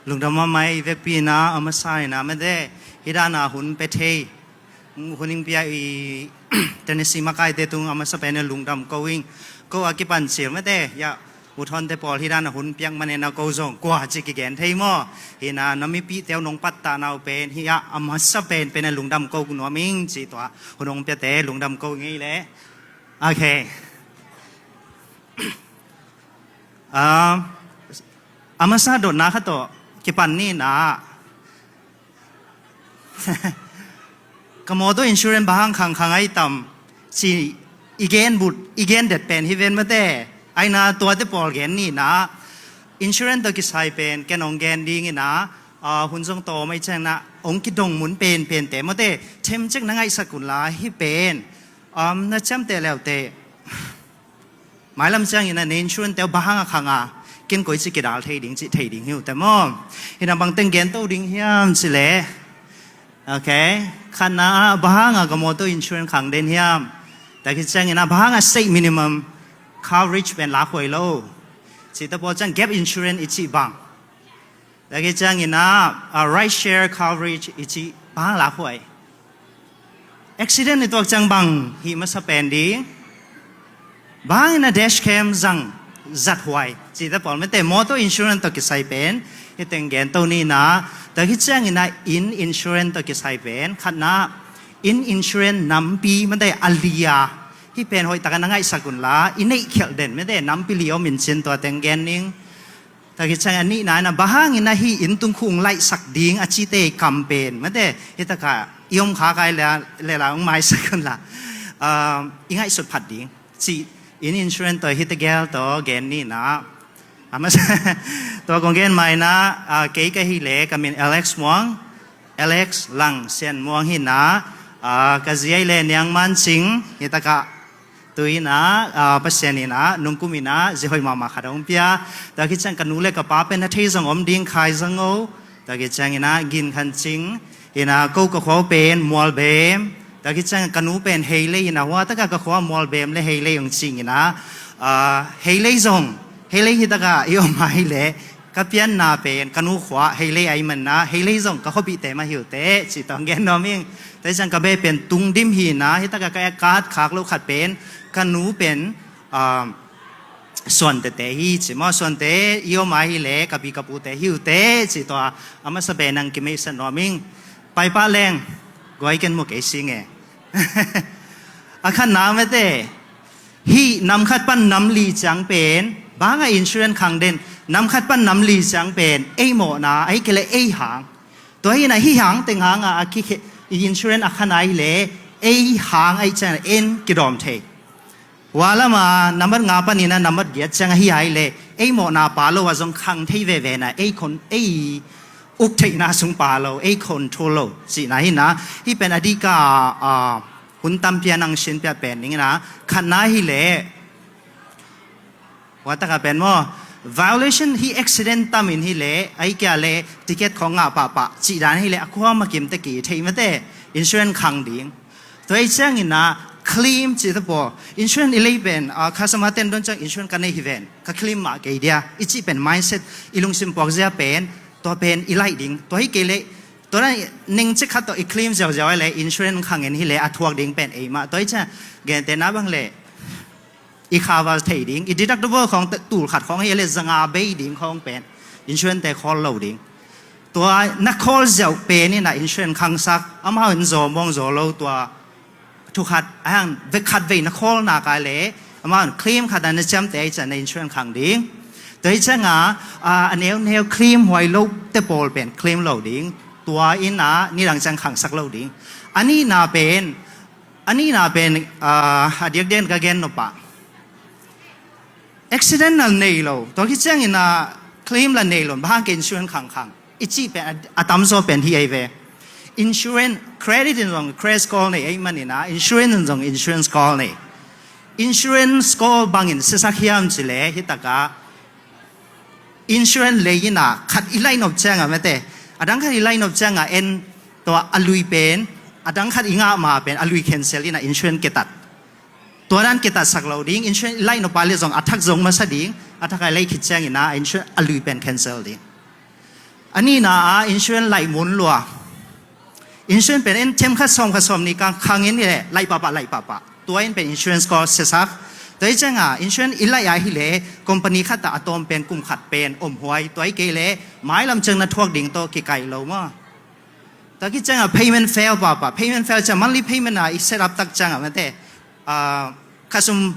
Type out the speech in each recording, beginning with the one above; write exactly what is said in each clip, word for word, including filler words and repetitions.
Lungdam mahmah i vekpi in a masa in a mate, hih dan a hun pia thei, hun in pia i Tennessee makaite tung a masa pen a lungdam ko ing. Ko a kipan cil mate, ya, U Thawnte pawl hih dan a hun piak manin a ko zong kua ci kigen thei maw? Hih na na mipihte uh nong pattahna uh pen hih a masa pen pen a lungdam ko nuam ing ci tua hun hong piate lungdam ko ing ei leh. Okay. A masa dotna khat tawh kipan ni na. Ka motor insurance bang hang khangkhang ai tam ci i gen but i gen det pen hi ven mate. Ai na tuate pawl gen ni na. Insurance tawh kisai pen ken hong gen ding in a, hun zong tawh mai ciang na hong kidong mun pen pente mate. Themcek na ngaihsak un la hih pen na ciamteh leute. Mailam ciangin a na insurance te uh bang hang a khang a, ken koi ci kidal thei ding ci thei ding hi uh te maw? Hih na bang teng gen to ding hiam ci leh. Okay. Khatna ah bang hang a ka motor insurance khang den hiam? Tua khit ciangin a bang hang a state minimum coverage pen lakhuai lo? Ci ta pawl ciang gap insurance i ci bang. Tua khit ciangin a, a, ride share coverage i ci bang lakhuai? Accident i tuak ciang bang hih masa pen ding? Bang in a dash cam zang zathuai? Ci ta pawl mate motor insurance tawh kisai pen hih teng gen to ni na. Tua khit ciangin a inn insurance tawh kisai pen khatna inn insurance nampi mate a li a. Hih pen hoih takin na ngaihsak un la i neih khialh den mate nampi li om in cin tua teng gen ning. Tua khit ciang a nihna in a bang hangin a hih inn tung khung laihsak ding a cite i kam pen mate hih taka i om kha kai le la hong maisak un la i ngaihsut phat ding ci inn insurance tawh hih tegel tawh gen ni na. A masa tua kong gen mai na, kei ka hih leh ka min Alex Muang, Alex Lang Sian Muang hi na. Ka zi ai leh Niang Man Cing hi taka. Tui in a Pasian in a nungkum in a zi hoih mahmah khat a hong pia. Tua khit ciang ka nu le ka pa pen a thei zong om ding khai zong o. Tua khit ciangin a Gin Khan Cing in a ko ka khua uh pen Mualbem. Tua khit ciang ka nu pen Heilei in a hua taka ka khua Mualbem le Heilei hong cing in a Heilei zong Heilei hi taka i om a hi leh ka pianna pen ka nu khua Heilei ai man na Heilei zong ka khuapihte mah hi uh te ci tawh gen nuam ing. Tua hi ciang ka be pen Tungdim hi na hih taka ka ekat khak lo khat pen ka nu pen Suantete hi ci maw? Suante i om a hi leh ka pi ka pute hi uh te ci tawh a masa pen ang kimeisa nuam ing. Paipah leng guai ken mu kei si nge. A khatna mate hih nam khat pan nam li ciang pen bang a insurance khang den nam khat pan nam li ciang pen ei mawhna ahi kei leh ei hang. Tua hi na hih hang teng hang a a kikhe i insurance a khan a hi leh ei hang ahi ciang en kidawm thei. Hua lam a nambat nga panin a nambat giat ciang a hi a hi leh ei mawhna pa lo a zong khang thei veve na ei khon ei uk theihna sung pa lo ei control lo cihna hi na. Hih pen a dika hun tampi a nang sin piah pen ning na. Khatna hi leh hua taka pen maw violation hi accident tam in hi leh ahi kia leh ticket khong ngah pahpah cih dan hi leh a khua makim te ki thei mate insurance khang ding. Tua hi ciangin a claim cih ta paw insurance i lei pen customer ten don ciang insurance ka nei hi ven ka claim mah kei dia i cih pen mindset i lungsim puak zia pen tua pen i laih ding tua hi kei leh tua dan ningcik khat tawh i claim ziauziau a leh insurance khang in hi leh a thuak ding pen ei mah tua hi ciang gente na bang leh i cover thei ding i deductible khong tul khat khong hi a leh zanga bei ding khong pen insurance te khawl lo ding. Tua na khawl ziau pen in a insurance khangsak amau in zaw mawng zaw lo tua thu khat a hang vek khat vei na khawl nak a leh amau in claim khat a na ciamte ahi ciang na insurance khang ding. Tua hi ciang a a neuneu claim huai lo te pawl pen claim lo ding. Tua in a nidang ciang khangsak lo ding. A nihna pen a nihna pen a diakdiak ka gen nop ah accident la nei lo tua hi ciangin a claim la nei lo bang hang ke insurance khangkhang i cih pen a tamzaw pen hi ei ve. Insurance credit in zong credit score nei ei manin a insurance in zong insurance score nei. Insurance score bangin sisak hiam ci leh hi taka insurance lei in a khat i lainop ciang a mate a dang khat i lainop ciang a en tua a lui pen a dang khat i ngah ma pen a lui cancel in a insurance ketat. Tua dan ketatsak lo ding insurance i lainop a leh zong a thak zong masa ding a thak a lei khit ciangin a insurance a lui pen cancel ding. A nihna ah insurance laih mun lua. Insurance pen en them khat sawm khat sawm nih kang khang in hileh laih pahpah laih pahpah. Tua in pen insurance cost siasak. Tua hi cianga insurance i laih ah hileh company khat ah a tawm pen kum khat pen omhuai. Tua hi kei leh mailam ciang na thuak ding tawh kikaih lo maw. Tua khit cianga payment fail pahpah. Payment fail ciang monthly payment ah i set up tak cianga mate. Ah, kha sum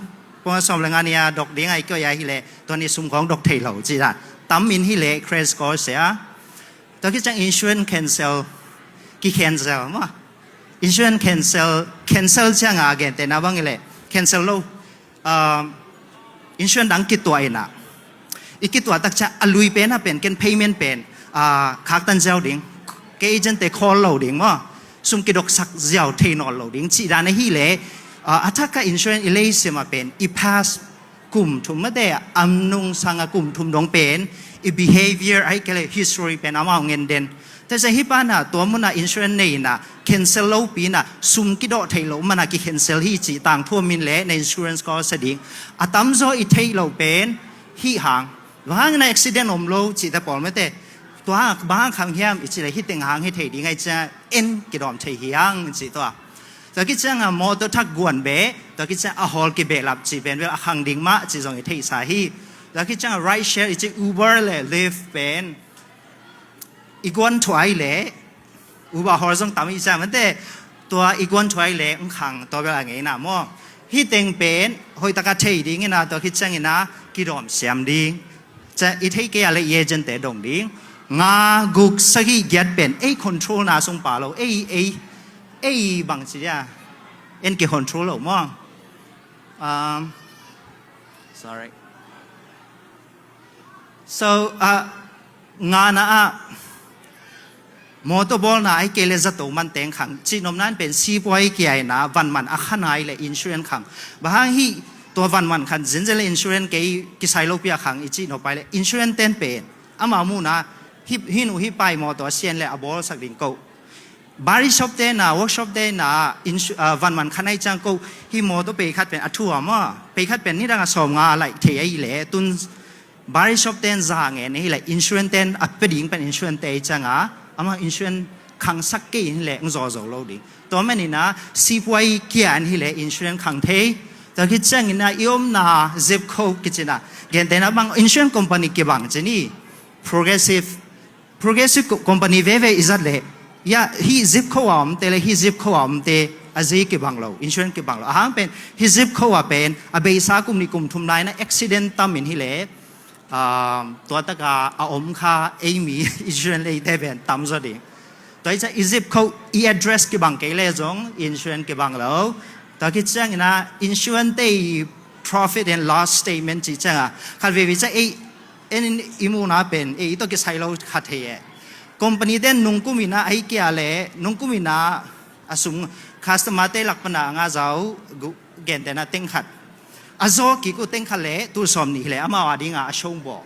pawng sawm le nga nia dok ding a i koi a hileh tua ni sum khawng dok thei lo ci dan. Tam in hileh credit score sia. Tua khit ciang insurance cancel, ki cancel maw. Insurance cancel, cancel cianga gentehna bang hileh cancel lo. Ah, insurance dang kituah inah i kituah tak ciang a lui pen a pen ken payment pen ah, khaktan ziau ding, ke agent te call lo ding maw. Sum kidoksak ziau thei nawn lo ding cih dan ahileh, ah, a thak a insurance i lei sim a pen i past kum thum mate a nungsang a kum thum dong pen i behavior ahih kei leh history pen amau ngen den. Tua ciang hih pana tua muna insurance nei inah cancel lopi inah sum kidawh theih loh mana ki cancel hi cih tangthu om in leh na insurance cost a ding a tamzaw i theih loh pen hih hang. Bang hang inah accident om lo cih te pawl mate. Tua hang bang hang khang hiam i cih leh hih teng hang hi thei ding ahih ciang en kidawm thei hi hang cih tua. Tua khit cianga mawtaw thak guan beh, tua khit cianga hawl kibehlap cih pen bel a khang ding mah cih zong i theihsa hi. Tua khit cianga ride share i cih Uber le Lyft pen i guan thuai leh Uber hawl zong tam i ciang mate. Tua i guan thuai leh ng khang tua bel a ngeina maw. Hih teng pen hoih taka thei ding ina tua khit ciang ina kidawm siam ding. Ca i thei kei a le i agent te dong ding. Nga guk sagih giat pen ei control na sung pa lo ei ei ei bang ci dia en ki control lo maw. Um, sorry. So, ah, ngana ah mawtaw bawlna ahih kei leh zato man teng khang cih nopna in pen sipuai kia ina vanman a khan ahih leh insurance khang. Bang hang hih tua vanman khan zinzen le insurance kei kisai lopi a khang i cih nop pai leh insurance ten pen ama muna hih, hih nu hih pai mawtaw a sian leh a bawlsak ding ko. Body shop te na, workshop te na, insu-, ah, vanman khan ahih ciang ko, hih mawtaw pei khat pen a thu a maw, pei khat pen nidang a sawm nga laih thei ahih leh, tun body shop ten za ngen ahih leh, insurance ten a pia ding pen insurance te ahih cianga, amah insurance khangsak kei in leh, ng zawzaw lo ding. Tua man ina, sipuai kia in hileh, insurance khang thei. Tua khit ciang ina, i omna zip code kici na, gentehna bang, insurance company kibang ci ni, Progressive Progressive co-, company veve i zat leh, ya, hih zip code a omte le hih zip code a omte a zei kibang lo, insurance kibang lo. A hang pen, hih zip code a pen, a beisa kum nih kum thum lai na accident tam in hileh, ah, tua taka a om kha ei mi insurance leite pen tam zaw ding. Tua hi ciang i zip code, i address kibang kei leh zong insurance kibang lo. Tua khit ciang ina insurance te i profit and loss statement cih cianga, khat veve ciang ei, en in i muhna pen, ei, i tawh kisai lo kha thei e. Company ten nungkum ina, ahih kei leh, nungkum ina, a sum customer te lak pana nga zau, gu-, gentehna teng khat. A zaw kik uh teng khat leh, tul sawm nih leh, amau a dinga, a showbawk.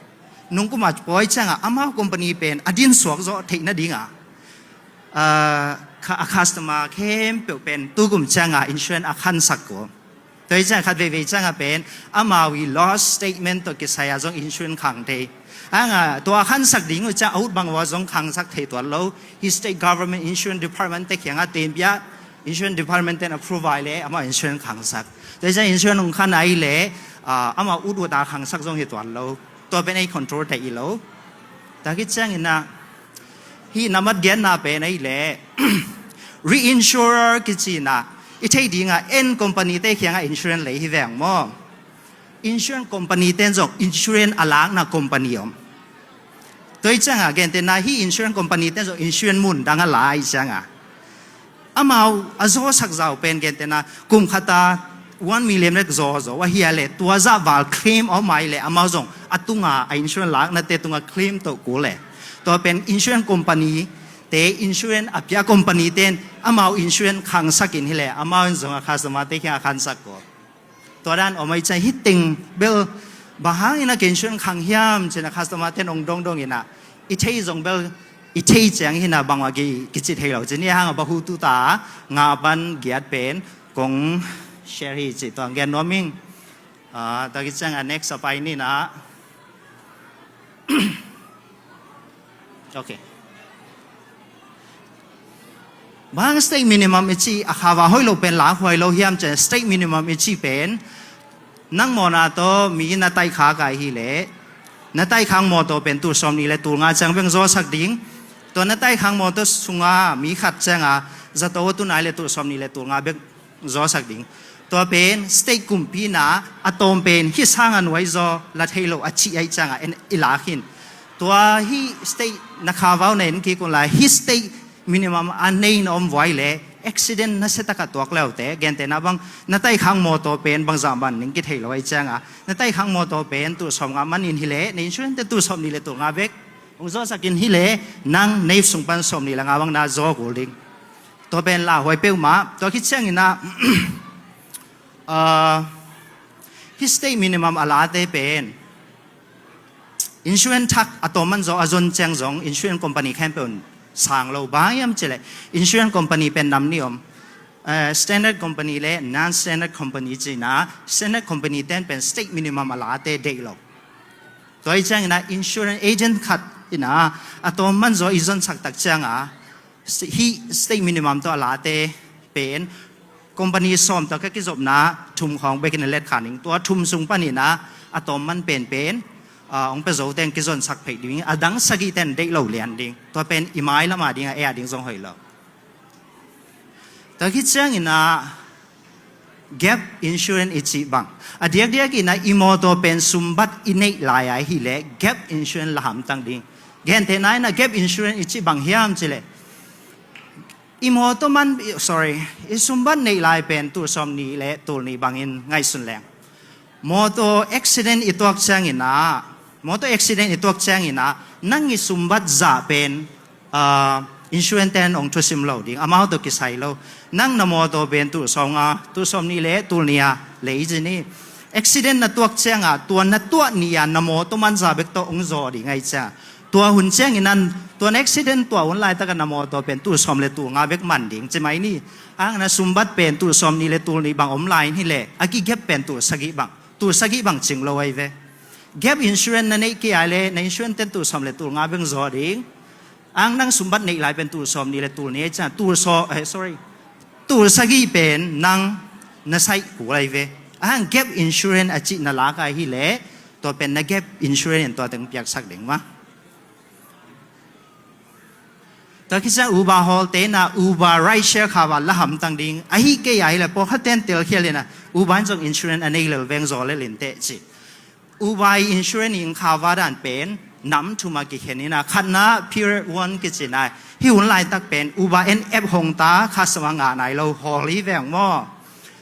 Nungkum a pawi cianga, amau company pen, a din suak zawh theihna dinga. Ah, kha-, a customer khempeuh pen, tukum cianga, insurance a khansak uh. Tua hi ciang khat veivei cianga pen, amau i loss statement tawh kisai a zong insurance khang thei. Anga, tua khansak ding uh ciang a ut bang ua zong khangsak thei tuan lo. Hi state government insurance department te kianga tenpia, insurance department ten approve ai le, amau insurance khangsak. Tua hi ciang insurance hong khan ai le, ah, amau ut ut a khangsak zong hi tuan lo. Tua pen ei control thei i lo. Tua khit ciang ina, hih nambat giatna pen ahih leh, reinsurer kici ina, i theih dinga en company te kianga insurance lei hi veng maw. Insurance company ten zong insurance a lakna company om. Tua hi cianga gentehna hih insurance company ten zong insurance mun dang a lai cianga. Amau a zawsak zau pen gentehna kum khata one million rek zawzaw ahi a le tua zah val claim a om ai le amau zong a tunga a insurance laknate tunga claim toh kul le. Tua pen insurance company te insurance a pia company ten amau insurance khangsak in hi le amau in zong a customer te kiang a khangsak ko. Tua dan om ai ciang hih teng bel bang hang ina ke insurance khang hiam cina customer ten ong dongdong ina i thei zong bel i thei ciang hina bang wa ki, kici thei lo cini hang a bahu tu ta nga ban giat pen kong share hi ci tuang gen nuam ing. Ah, tua ki ciang a next a pai ni na. Ok. Bang state minimum i cih a khava hoih lo pen lakhuai lo hiam cih, state minimum i cih pen nang mawhna tawh mi na taihkhak a hi leh, na taihkhak mawtaw pen tul sawmnih le tul nga ciang bek zawsak ding. Tua na taihkhak mawtaw sunga mi khat cianga zato a tun a hi leh tul sawmnih le tul nga bek zawsak ding. Tua pen state kumpi in a tawm pen hih sanga nuai zaw la thei lo a cih ahih cianga en i lak hi. Tua hih state na khavau na en kik un la, hih state minimum a nei na om vua hi leh accident nasia taka tuak leute, gentehna bang na taihkhak mawtaw pen bangzah man ding kithei lo ahih cianga, na taihkhak mawtaw pen tul sawmnga man in hi leh na insurance te tul sawmnih le tul nga bek hong zawsak in hi leh nang na ip sung pan sawmnih le nga bang na zaw kul ding. Tua pen lauhuai peuhmah. Tua khit ciangin a, ah, hih state minimum a late pen insurance thak a tawm man zaw a zon ciang zong insurance company khempeuh in sang lo. Bang hiam cih leh insurance company pen nam nih om, eh, standard company le non-standard company ci-in a, standard company ten pen state minimum a late deih lo. Tua ahih ciangin a insurance agent khat in a, a tawm man zaw i zonsak tak cianga, hih state minimum tawh a late pen company sawm tawh ka kizopna thum khawng bekin a letkhan ding. Tua thum sung panin a, a tawm man penpen, ah, hong pia zo teng kizonsak phei ding. A dang sagih ten deih lo lian ding. Tua pen i mailam a ding a, ei a ding zong hoih lo. Tua khit ciangin a gap insurance i cih bang, a diakdiak in a i mawtaw pen sumbat i neih lai a hi leh gap insurance la hamtang ding. Gentehna in a gap insurance i cih bang hiam cih leh, i mawtaw man, sorry, i sumbat neih lai pen tul sawmnih le tul nih bangin ngaihsun leng, mawtaw accident i tuak ciangin a, mawtaw accident i tuak ciangin a, nang i sumbat zah pen, ah, insurance ten hong thusim lo ding, amau tawh kisai lo. Nang na mawtaw pen tul sawmnga, tul sawmnih le tul nih a lei ci ni. Accident na tuak cianga, tua na tuah ni a na mawtaw man zah bek tawh hong zaw ding ahih cianga, tua hun ciangin a, tua na accident tuah hun laitaka na mawtaw pen tul sawm le tul nga bek man ding ci mai ni. Ang na sumbat pen tul sawmnih le tul nih bang om lai in hi leh, a kigap pen tul sagih bang, tul sagih bang cing lo ahi ve. Gap insurance na neih kei a hi leh, na insurance ten tul sawm le tul nga bek zaw ding. Ang nang sumbat neih lai pen tul sawmnih le tul nih ahih cianga, tul saw, eh, sorry, tul sagih pen nang na saih kul ahi ve. Ang gap insurance a cih na lak a hi leh, tua pen na gap insurance in tua teng piaksak ding mah. Tua khit ciang Uber hawlte in a Uber rideshare khava la hamtang ding. Ahih kei a hi leh pawlkhat ten telkhial in a Uber in zong insurance a nei lel veng zaw lel in teh ci. Uber i insurance i khava dan pen nam thum a kikhen in a, khatna period one kici in a, hih hun laitak pen Uber in app hong ta, customer ngah nai lo hawl hi veng maw.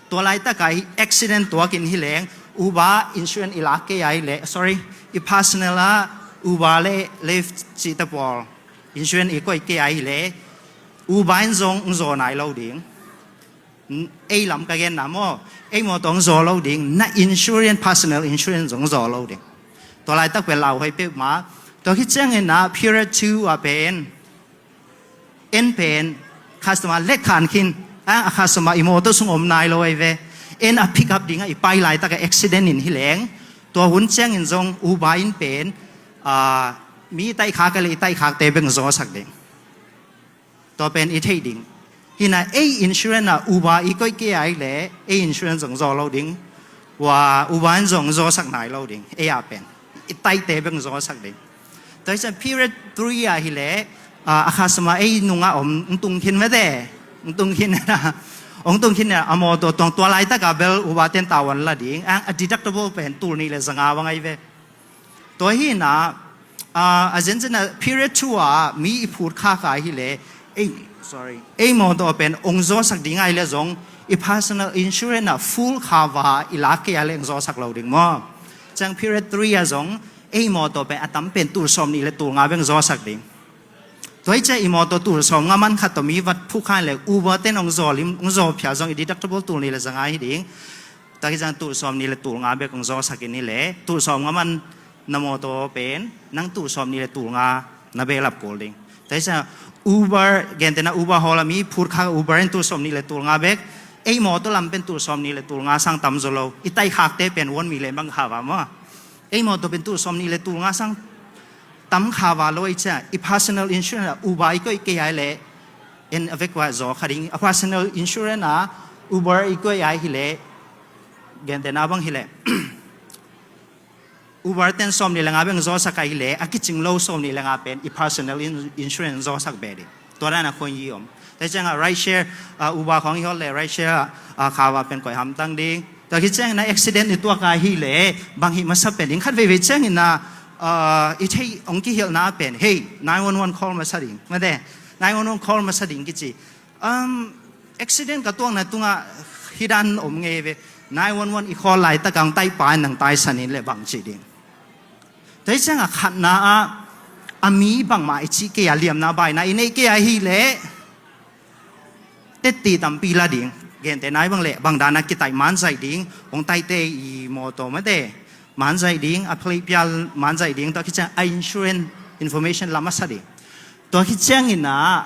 Tua laitaka accident tuak in hi leng, Uber insurance i lak kei a hi leh, sorry, i personal a Uber le Lyft cihte pawl insurance i koih kei a hi leh, Uber in zong hong zaw nai lo ding. Ei lam ka genna maw, ei mawtaw hong zaw lo ding, na insurance, personal insurance zong hong zaw lo ding. Tua laitak pen lauhuai peuhmah. Tua khit ciangin a period two a pen, en pen customer letkhan khin, a, a customer i mawtaw sung om nai lo ahi ve. En a pick up ding a i pai laitaka accident in hi leng, tua hun ciangin zong Uber in pen, ah, mi taihkhak a leh i taihkhakte bek zawsak ding. Tua pen i theih ding. Hi in a ei insurance a Uber i koih kei a hi leh, ei insurance zong zaw lo ding. Ua Uber in zong zawsak nai lo ding. Ei a pen i taihte bek zawsak ding. Tua hi ciang period three a hi leh, a, a customer ei nungah om, hong tung khin mete. Hong tung khin, hong tung khin a mawtaw tuang tua laitaka bel Uber ten tavuan la ding. A, a deductible pen tul nih le zanga bang ahi ve. Tua hi in a, a, a zenzen a period two a mi i phut khak a hi leh, ei, sorry, ei mawtaw pen hong zawsak ding a hi leh zong, i personal insurance a full cover i lak kei a leh hong zawsak lo ding maw. Ciang period three a zong, ei mawtaw pen a tam pen tul sawmnih le tul nga bek zawsak ding. Tua hi ciang i mawtaw tul sawmnga man khat tawh mi vat phuk kha leh Uber ten hong zaw lim, hong zaw phial zong i deductible tul nih le zanga hi ding. Tua hi ciang tul sawmnih le tul nga bek hong zawsak in hi leh, tul sawmnga man na mawtaw pen nang tul sawmnih le tul nga na behlap kul ding. Tua hi ciang Uber, gentehna Uber hawl a mi phut kha Uber in tul sawmnih le tul nga bek, ei mawtaw lam pen tul sawmnih le tul nga sang tam zaw lo. I taihkhakte pen one million bang kha va maw. Ei mawtaw pen tul sawmnih le tul nga sang tam kha va lo i cia, i personal insurance a Uber i koih kei ai le, en a vek va zaw kha ding, a personal insurance a Uber i koih ai hi le, gentehna bang hi le. Uber ten sawm nih le nga beng zawsak ai le, a kicing lo sawm nih le nga pen i personal in-, insurance zawsak be ding. Tua dan a khuan yi om. Tua ciang a ride share, a, Uber khong i hol le ride share, a, kha va pen koih hamtang ding. Tua khit ciangin a accident i tuak ai hi le, bang hi masa pen ding khat veivei ciangin a, a, i thei ong kihilhna pen, hey, nine one one call masa ding. Mate, nine one one call masa ding kici. Um, accident ka tuakna tungah hi dan om ngei ve. Nine one one i call laitak ang taipa in nang taisan in le bang ci ding. Tua hi ciangah khatna ah a mi bangmah i cih kei a liamna baina i neih kei a hi le tetti tampi la ding. Gente nai bang le bang dan a kitai manzaih ding, ong taite i mawtaw mate manzaih ding, a plate pial manzaih ding, tua khit ciang a insurance information la masa ding. Tua khit ciangin ah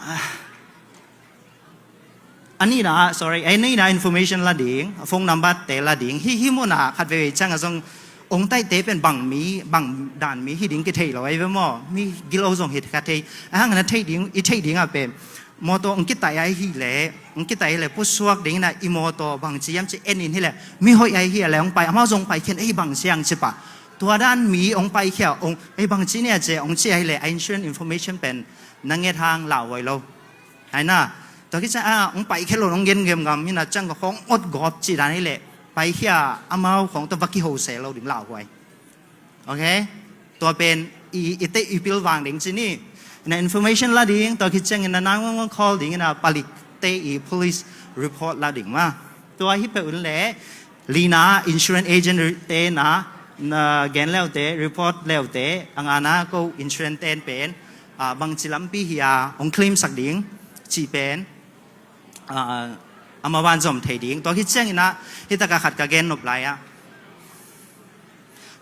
a nihna, sorry, a nihna information la ding, a phone number te la ding. Hih, hih munah khat veivei ciangah zong ong taite pen bang mi, bang dan mi hi ding kithei lo ai ve maw? Mi gilo zong hi kha thei. A hang na thei ding, i thei dingah pen mawtaw ong kitai ai hi le, ong kitai hi le pusuak dingin ah i mawtaw bang ci hiam ci en in hi le, mi hoih ai hi a le ong pai, amau zong pai khian ei bang ciang ci pah. Tua dan mi ong pai khia ong ei bang ci nia ci ong ci ai hi le, a insurance information pen na nget hang lauhuai lo. Hai na, tua khit ciang a ong pai khia lo ong gen gemgam hi na ciang ka khong ot gawp ci dan hi le, pai khia amau khong tua va kiho se lo ding lauhuai. Ok? Tua pen i, i te i pilvang ding ci ni. Na information la ding, tua khit ciangin na nine one one call ding, na palik te i police report la ding ma. Tua hi peuh un le, lina insurance agent te na, na gen leute, report leute, a ngana ko insurance ten pen, a, bang ci lampi hi a, ong claim sak ding, ci pen, a, a maban zom thei ding. Tua khit ciangin ah, hi taka khat ka gen nop lai ah.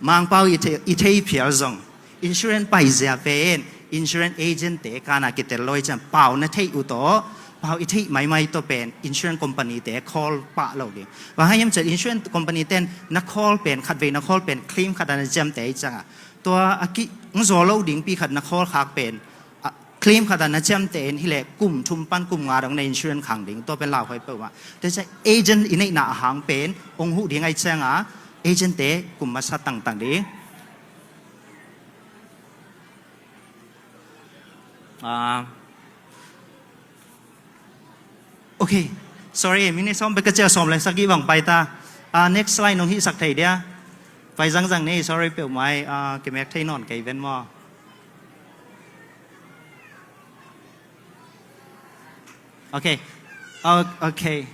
Mangpau i thei, i thei phial zong. Insurance paizia pen, insurance agent te kana kitel lo i ciang pau na thei uh tawh, pau i thei maimai tawh pen, insurance company te call pah lo ding. Bang hang hiam ciang insurance company ten na call pen, khat vei na call pen, claim khat a na ciam te i ciangah. Tua a ki, ng zaw lo ding pi khat na call khak pen, a, claim khat a na ciamte in hi le kum thum pan kum nga dong na insurance khang ding, tua pen lauhuai peuh mah. Tua ciang agent i neihna a hang pen ong huh ding ai ciangah agent te kum masa tangtang ding. Ah, ok. Sorry, minute sawm bek ka ciah, sawm le sagih bang pai ta. Ah, next slide nong hih sak thei dia. Pai zangzang ni, sorry peuh mai, ah, kimek thei nawn kei ven maw. Ok. O-, ok.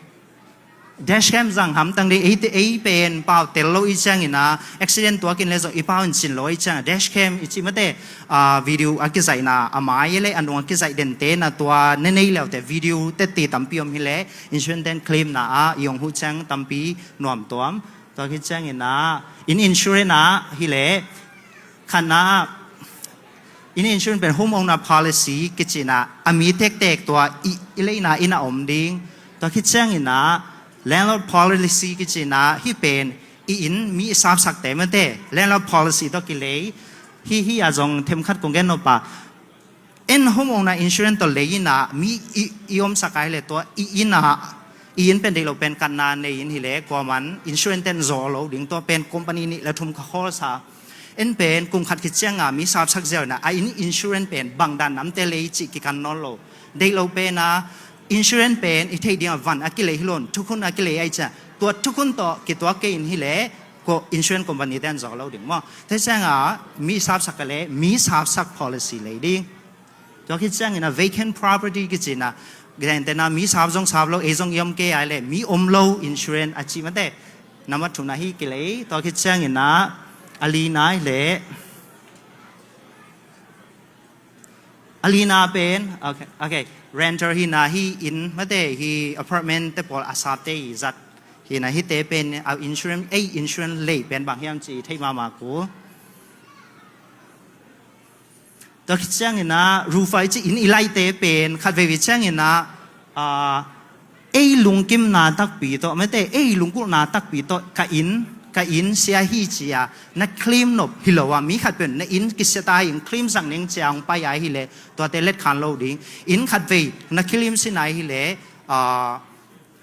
Dashcam zang hamtang ding, ei, ei pen pau tel lo i ciangin ah, accident tuakin le zong i pau in cin lo i ciangin ah, dashcam i cih mate, ah, video a kizaihna, a mai le a nung a kizaih dente na tua ne nei leute video teti tampi om hi le, insurance ten claim na ah, i ong huh ciang tampi nuam tuam. Tua khit ciangin ah, in insurance ah hi le, khatna ah, in insurance pen home owner policy kicina, a mi tektek tua i, i leina in a om ding. Tua khit ciangin ah, landlord policy kicina, hi pen i in mi i sapsak te mate, landlord policy tawh kilei, hi hi a zong themkhat kong gen nop a. En home owner insurance tawh lei in ah, mi i, i omsak ai le tua, i in ah, i in pen deih lo pen katna nei in hi le, kuaman insurance ten zaw lo ding tua pen company nih le thum kha khawl sa. En pen kum khat khit cianga mi sapsak ziau na, a in insurance pen bang dan namte lei cih kikan nawn lo. Deih lo pen a, insurance pen i theih ding a van a kilei hi lon, thukhun a kilei ai cia. Tua thukhun tawh kituak kei in hi le, ko insurance company ten zaw lo ding maw. Te cianga mi sapsak ka le, mi sapsak policy lei ding. Tua khit ciangin a vacant property kicina, gentena mi sap zong sap lo, ei zong i om kei ai le, mi om lo insurance a cih mate. Nambat thumna hi kilei, tua khit ciangin a, a lina hi le, a lina pen, ok, ok, renter hi na hi in, mate hi apartment te pawl a sapte i zat. Hi na hite pen, a insurance, ei insurance lei pen bang hiam ci thei mama ku. Tua khit ciangin a, roofer i ci in i laite pen, khat vei vei ciangin a, a, ei lungkimna takpi tawh, mate, ei lungkulhna takpi tawh, ka in, ka inn sia hi ci-a na claim nop hi lo a, mi khat pen na inn kisia ta hi, claim sak ning ci-a hong pai a hi leh, tuate let khan lo ding. Inn khat vei na claim sin a hi leh, ah,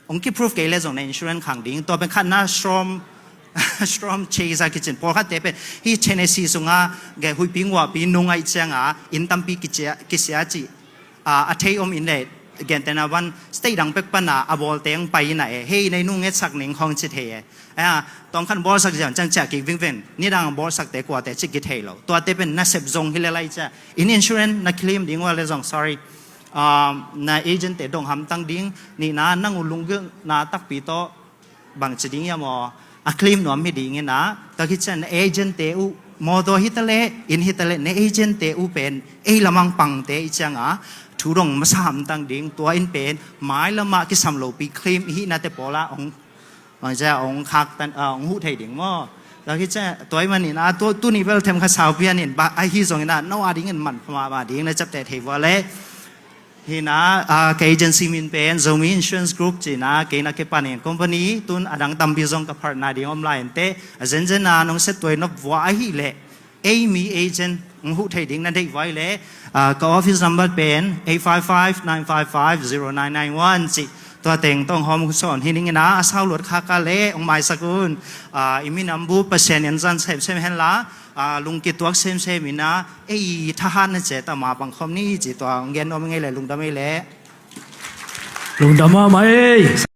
hong ki prove kei leh zong na insurance khang ding. Tua pen khatna storm, storm chase a kicin. Pawlkhatte pen hih Tennessee sunga ge huihpi nguahpi nung ahih cianga inn tampi kicia, kisia ci. Ah, a thei om in leh, gentehna van state dang pek pana a bawlte hong pai in a e. Hei, nei nung ngetsak ning khawng ci thei e. Ah, tawng khan bawlsak ziau ciang ciah kik vingveng. Nidang bawlsakte kuate ci kithei lo. Tuate pen nasep zong hi leh lai cia. Inn insurance na claim ding ua leh zong, sorry. Ah, na agentte dong hamtang ding. Nihna, nang uh lunggulhna takpi tawh bangci ding hiam aw, a claim nuam hi ding in a, tua khit ciang na agentte uh, mawtaw hi ta leh, inn hi ta leh, na agentte uh pen ei lamang pangte i cianga thu dong masa hamtang ding. Tua in pen mailamah kisam lopi claim i hihnate pawla hong, hong khak tan, ah, hong huh thei ding maw. Tua khit ciang tua ahih manin a, tu, tuni bel themkhat sau pian in, ahi zongin a, no a dingin man pha mahmah ding na ciamteh thei vua leh. Hi na, ah, ka agency min pen Zomi Insurance Group ci na, kei na kei panin company, tun a dang tampi zong ka partner ding om lai inteh, a zenzen a nong setuai nop vua ahih leh, ei mi agent hong huh thei ding na deih vua ahih leh, ah, ka office number pen eight five five, nine five five, zero nine nine one ci. Tua teng tawh hong hawm uh sawn hi ning in a, a sau luat khak a leh hong maisak un. Ah, i minam bu Pasian in zan semsem hen la, ah, lungkituak semsem in a, ei thahatna ciat a ma pang khawm ni ci. Tua hong gen nuam ing ei leh, lungdam ei leh. Lungdam mahmah ei.